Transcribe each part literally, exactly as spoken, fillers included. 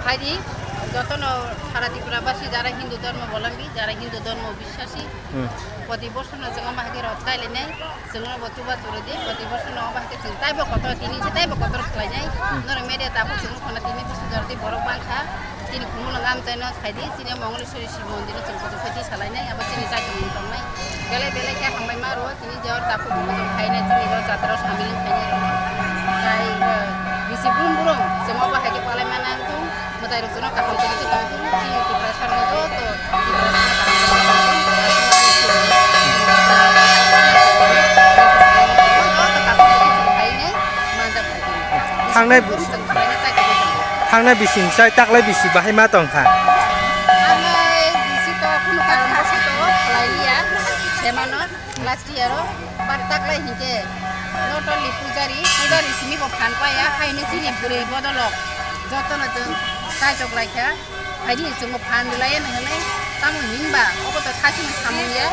Phaidi, jotono sara Tripura basi jara Hindu dhormo bolombi, jara Hindu dhormo biswasi, Hmm. Proti bosor no chwng omo hai khe rot kailainai, chwng no bo chubachu rwdi, proti bosor no omo hai khe chwng taibo kotor, tini se taibo kotor khlainai, Hmm. Norok media tabuk chwng phano tini bwswk jordi borok bangkha, chini khumulwng amchaino phaidi, chini Mongoleshwari Shiv Mondir o chwng kuchuk phaidi salainai, abo chini jati ni tongnai, belai belai khe hambai ma rwo. Tini jor takhuk bumo chwng khainai, chini jor jatra o samil wng khainai rok. Tai, eh, bisi brum brum, chwng obo hai khe palai mana wng thung, mwtai rok chwngno kaham tini khe tong thung, chini Tiprasa rok joto Tiprasa no kaham tini khe tong thung, joto takhuk bumo chwng khainai, manjak khainai. Thangnai Bisi brum chwng khainai, chai tongwi tongo. Thangnai bising chai taklai bisi bahai ma tong kha. Thangnai bisi to kunu karon bosong to khlai liya, se mano. Last year o bar taklai hinkhe not only pujari, pujari simi bo phan paya, haino chini bwrwi bodolok jotono chwng chaichok lai kha. Haini chwngbo phan rwlai ya hinwi, tamo hinba obo to sasini samung ya.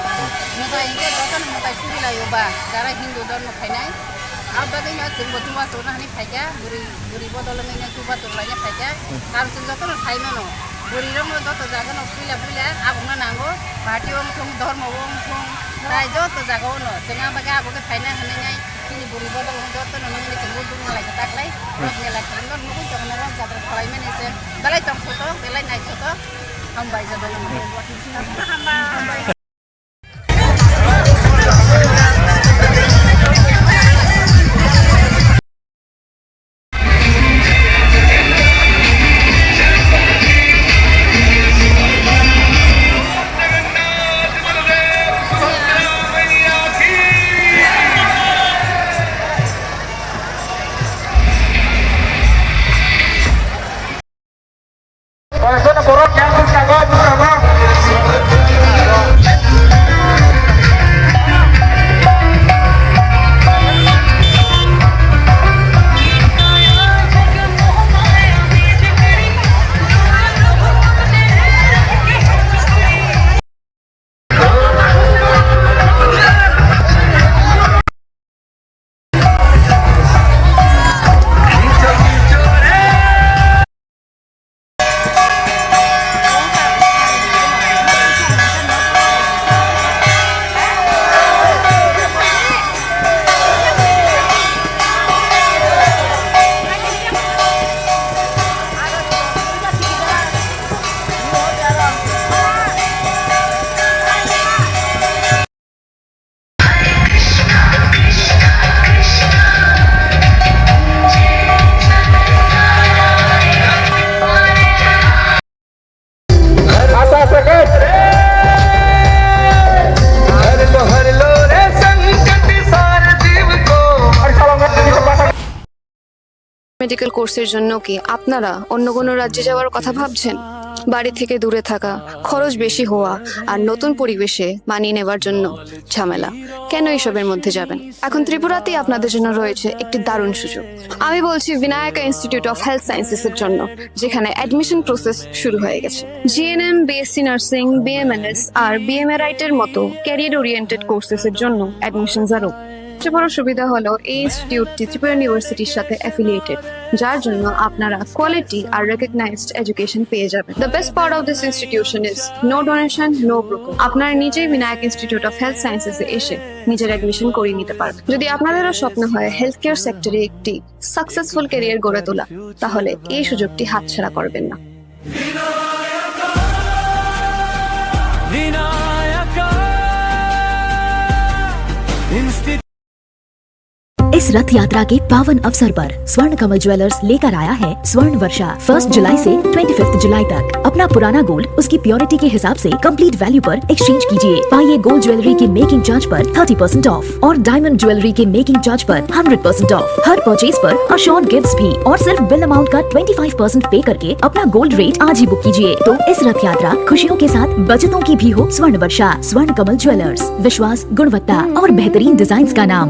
Mwtai hinkhe jotono mwtai suri lai o ba, jara Hindu dhormo khainai. Abo bagwi no chwngbo chubachu rwna hinwi phaikha, bwrwi, bwrwi bodol wngwi no chubachu rwlaina phaikha. Karon chwng jotono sai mano, bwrwi rokno joto jagano puila puila abongno nango, party wng thung, dhormo wng thung, tai joto jagao no chwng a bagwi abo khe phaina hinwi nai chini bwrwi bodol wng jotono nungni chwngbo dukna lai khe taklai, rok mela khe wng nugwi tongna rok jatra khlaimani se belai tongthoto, belai naithoto, hambai jotono. Hambai. Medical কোর্সের জন্য কি আপনারা অন্য কোনো রাজ্যে যাওয়ার কথা ভাবছেন? বাড়ি থেকে দূরে থাকা, খরচ বেশি হওয়া আর নতুন পরিবেশে মানিয়ে নেওয়ার জন্য ঝামেলা। কেন এইসবের মধ্যে যাবেন? এখন ত্রিপুরাতেই আপনাদের জন্য রয়েছে একটি দারুণ সুযোগ। আমি বলছি ভিনায়কা ইনস্টিটিউট অফ হেলথ সায়েন্সেসের জন্য, যেখানে অ্যাডমিশন প্রসেস শুরু হয়ে গেছে। জিএনএম, বিএসসি নার্সিং, বিএমএনএস আর বিএমএ রাইটের মতো ক্যারিয়ার ওরিয়েন্টেড কোর্সেসের জন্য অ্যাডমিশনস আরও। সবচেয়ে বড় সুবিধা হলো এই ইনস্টিটিউটটি ত্রিপুরা ইউনিভার্সিটির সাথে অ্যাফিলিয়েটেড, যার জন্য আপনারা কোয়ালিটি আর রেকগনাইজড এডুকেশন পেয়ে যাবেন। The best part of this institution is no donation, no broker। আপনারা নিজেই ভিনায়ক ইনস্টিটিউট অফ হেলথ সায়েন্সেসে এসে নিজের অ্যাডমিশন করিয়ে নিতে পারবেন। যদি আপনাদেরও স্বপ্ন হয় হেলথ কেয়ার সেক্টরে একটি সাকসেসফুল ক্যারিয়ার গড়ে তোলা, তাহলে এই সুযোগটি হাতছাড়া করবেন না। इस रथ यात्रा के पावन अवसर पर स्वर्ण कमल ज्वेलर्स लेकर आया है स्वर्ण वर्षा। फर्स्ट जुलाई से ट्वेंटी फिफ्थ जुलाई तक अपना पुराना गोल्ड उसकी प्योरिटी के हिसाब से कंप्लीट वैल्यू पर एक्सचेंज कीजिए। पाइए गोल्ड ज्वेलरी के मेकिंग चार्ज पर थर्टी परसेंट ऑफ और डायमंड ज्वेलरी के मेकिंग चार्ज पर हंड्रेड परसेंट ऑफ। हर परचेज पर अश्योर्ड गिफ्ट्स भी और सिर्फ बिल अमाउंट का ट्वेंटी फ़ाइव परसेंट पे करके अपना गोल्ड रेट आज ही बुक कीजिए। तो इस रथ यात्रा खुशियों के साथ बचतों की भी हो। स्वर्ण वर्षा, स्वर्ण कमल ज्वेलर्स, विश्वास, गुणवत्ता और बेहतरीन डिजाइन्स का नाम।